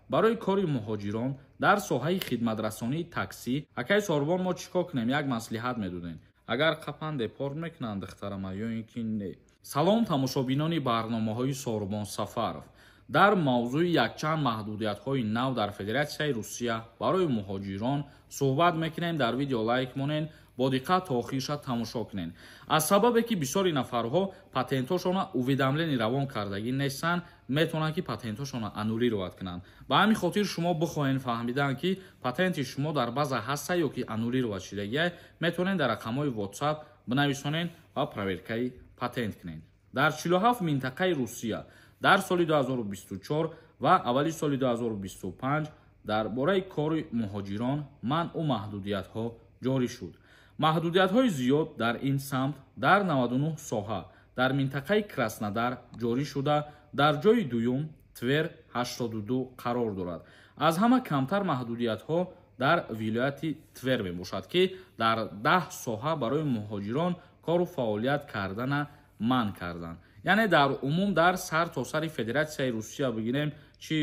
Барои кори муҳоҷирон дар соҳаи хидматрасонии таксӣ. Акаи Сорбон, мо чӣ кор кунем? Як маслиҳат медодем. Агар қапан, депорт мекунанд духтарама ё ин ки не? Салом, тамошобинони барномаҳои Сорбон Сафаров. Дар мавзӯи якчанд маҳдудиятҳои нав дар Федератсияи Русия барои муҳоҷирон суҳбат мекунем. Дар видео лайк монен, бо диққат то охирша тамошо кунед. Аз сабабе ки бисёри нафарҳо патентҳошона уведомление равон кардагӣ нестанд, метавонанд, ки патентҳошона аннулировать кунанд. Ба ҳамин хотир шумо бихоҳед фаҳмидан, ки патенти шумо дар база ҳаста ё ки аннулировать шидагия, метавонед дар рақамҳои WhatsApp бинависонед ва проверкаи патент кунед. Дар 47 минтақаи Русия дар соли 2024 ва аввали соли 2025 дар бораи кори муҳоҷирон манъу маҳдудиятҳо ҷорӣ шуд. Маҳдудиятҳои зиёд дар ин самт дар 99 соҳа дар минтақаи Краснодар ҷорӣ шуда, дар ҷои дуюм Твер 82 қарор дорад. Аз ҳама камтар маҳдудиятҳо дар вилояти Твер мебошад, ки дар 10 соҳа барои муҳоҷирон кору фаъолият кардана манъ карданд. Яъне дар умум дар сар то сари Федератсияи Русия бигирем, чи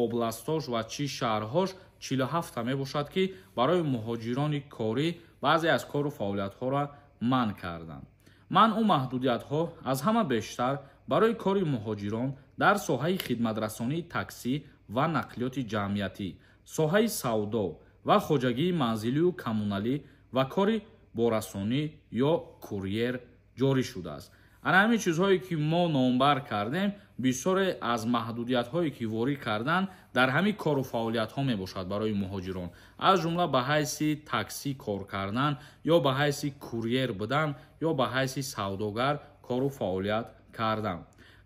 областҳош ва чи шаҳрҳош, 47та мебошад, ки барои муҳоҷирони корӣ баъзе аз кору фаъолиятҳоро манъ карданд. Манъу маҳдудиятҳо аз ҳама бештар барои кори муҳоҷирон дар соҳаи хидматрасонии таксӣ ва нақлиёти ҷамъиятӣ, соҳаи савдо ва хоҷагии манзилию коммуналӣ ва кори борасонӣ ё курьер ҷорӣ шудааст. Ана ҳамин чизҳое, ки мо номбар кардем, бисёре аз маҳдудиятҳое, ки ворид карданд, дар ҳамин кору фаъолиятҳо мебошад барои муҳоҷирон, аз ҷумла ба ҳайси таксӣ кор кардан ё ба ҳайси курьер будан ё ба ҳайси савдогар кору фаъолият кардан.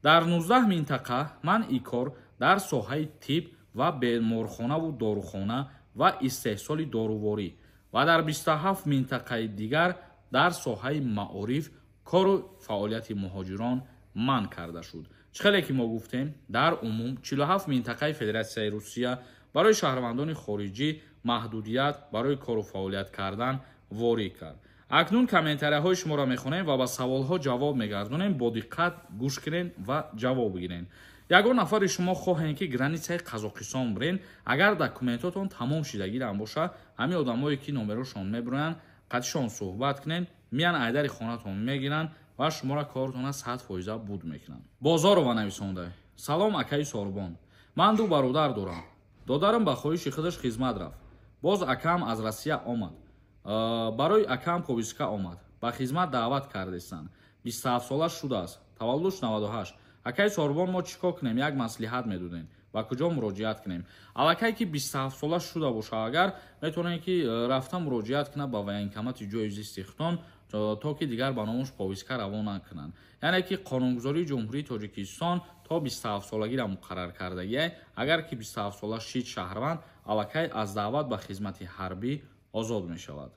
Дар 19 минтақа манъи кор дар соҳаи тиб ва беморхонаву дорухона ва истеҳсоли доруворӣ ва дар 27 минтақаи дигар дар соҳаи маориф кору фаъолияти муҳоҷирон манъ карда шуд. Чӣ хеле ки мо гуфтем, дар умум 47 минтақаи Федератсияи Русия барои шаҳрвандони хориҷӣ маҳдудият барои кору фаъолият кардан ворид кард. Акнун комментарияҳои шуморо мехонем ва ба саволҳо ҷавоб мегардонем. Бо диққат гӯш кунед ва ҷавоб бигиред. Ягон нафари шумо хоҳем, ки границаи Қазоқистон бирен, агар документотон тамом шидагирам боша, ҳамин одамое, ки номерошон мебироянд, қатишон суҳбат кунед, миян, айдари хонатон мегиранд ва шуморо кортона 100% буд мекунанд. Бозорова нависонда: «Салом, акаи Сорбон, ман ду бародар дорам. Додарам ба хоҳиши худаш хизмат рафт, боз акаам аз Россия омад, барои акаам повестка омад, ба хизмат даъват кардестанд. 27сола шудааст, таваллудш 98. Акаи Сорбон, мо чӣ кор кунем? Як маслиҳат медодем, ба куҷо муроҷиат кунем?» Аллакай ки 27сола шуда боша, агар метавонед, ки рафта муроҷиат кунад ба военкомати ҷои зисти худтон, то ки дигар ба номуш повестка равон накунанд. Яъне ки қонунгузории Ҷумҳурии Тоҷикистон то 27солагиро муқаррар кардагиай. Агар ки 27сола шид шаҳрванд, аллакай аз даъват ба хизмати ҳарбӣ озод мешавад.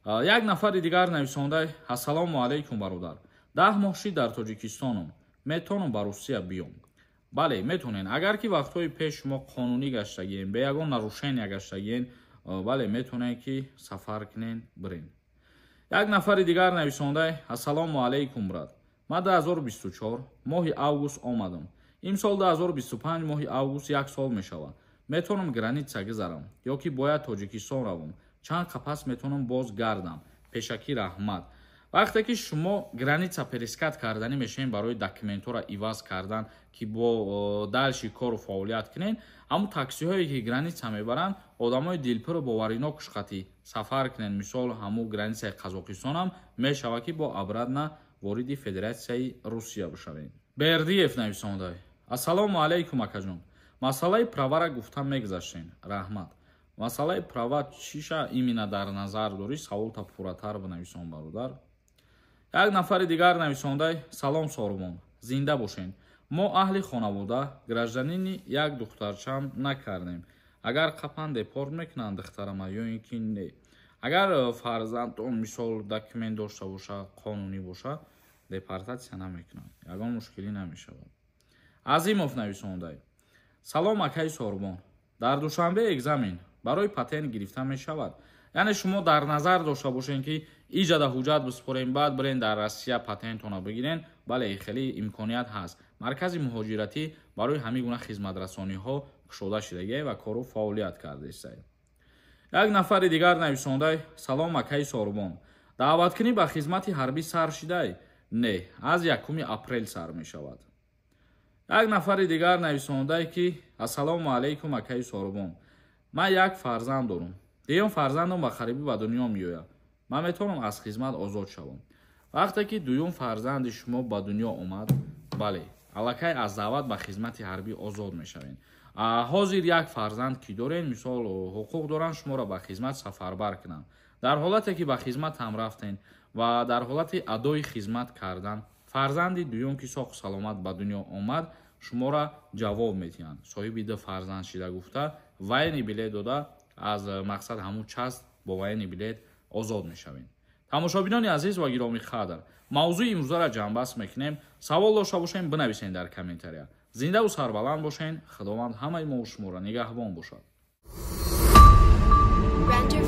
Як нафари дигар нависонда: «Ассалому алайкум, бародар, 10 моҳ шид дар Тоҷикистонам, метавонам ба Русия биём?» Бале, метавонед. Агар ки вақтҳои пеш шумо қонунӣ гаштагиен, бе ягон нарушения гаштагиен, бале, метавонед, ки сафар кунен, бирен. Як нафари дигар нависонда: «Ассалому алайкум, брат, ман 2024 моҳи август омадам, имсол 2025 моҳи август як сол мешавад. Метавонам граница гузарам ё ки бояд Тоҷикистон равам? Чанд қапас метавонам боз гардам? Пешакӣ раҳмат». Вақте ки шумо граница пересекать карданӣ мешавем барои документҳоро иваз кардан, ки бо дальше кору фаъолият кунед, ҳамун таксиҳое, ки граница мебаранд, одамои дилпуру боваринок шқати сафар кунед. Мисол, ҳамун границаи Қазоқистонам мешавад, ки бо обратно вориди Федератсияи Русия бишавед. Бердиев нависонда: «Ассалому алайкум, акаҷон, масъалаи правара гуфта мегузаштен, раҳмат». Масъалаи права чиша именно дар назар дорӣ? Саволта пурратар бинависон, бародар. Як нафари дигар нависонда: «Салом, Сорбон, зинда бошед. Мо аҳли хонавода гражданини як духтарчам накардем. Агар қапан, депорт мекунанд духтарама ё ин ки не?» Агар фарзандон, мисол, документ дошта боша, қонунӣ боша, депортатсия намекунанд, ягон мушкилӣ намешавад. Азимов нависонда: «Салом, акаи Сорбон, дар Душанбе экзамен барои патент гирифта мешавад?» Яъне шумо дар назар дошта бошед, ки иҷада ҳуҷҷат бисупорем, баъд бирен дар Россия патентона бигирен. Бале, хеле имконият ҳаст. Маркази муҳоҷиратӣ барои ҳамин гуна хизматрасониҳо кушода шидагиай ва кору фаъолият кардестай. Як нафари дигар нависондай: «Салом, акаи Сорбон, даъваткунӣ ба хизмати ҳарбӣ сар шидай?» Не, аз 1 апрел сар мешавад. Як нафари дигар нависондай, ки: «Ассалому алайкум, акаи Сорбон, ман як фарзанд дорум, дуюм фарзандам ба қарибӣ ба дунё меояд, ман метавонам аз хизмат озод шавам?» Вақте ки дуюм фарзанди шумо ба дунё омад, бале, аллакай аз даъват ба хизмати ҳарбӣ озод мешавед. Ҳозир як фарзанд ки дорен, мисол, ҳуқуқ доранд шуморо ба хизмат сафарбар кунанд. Дар ҳолате ки ба хизмат ҳам рафтен ва дар ҳолати адои хизмат кардан фарзанди дуюм ки соҳу саломат ба дунё омад, шуморо ҷавоб медиҳанд, соҳиби ду фарзанд шида гуфта, военный билет дода, аз мақсад ҳамун часть бо военный билет озод мешавед. Тамошобинони азиз ва гиромӣ қадр, мавзӯи имрӯзаро ҷамъбаст мекунем. Савол дошта бошем, бинависен дар комментария. Зиндаву сарбаланд бошен, Худованд ҳамаи мо шуморо нигаҳбон бошад. Render.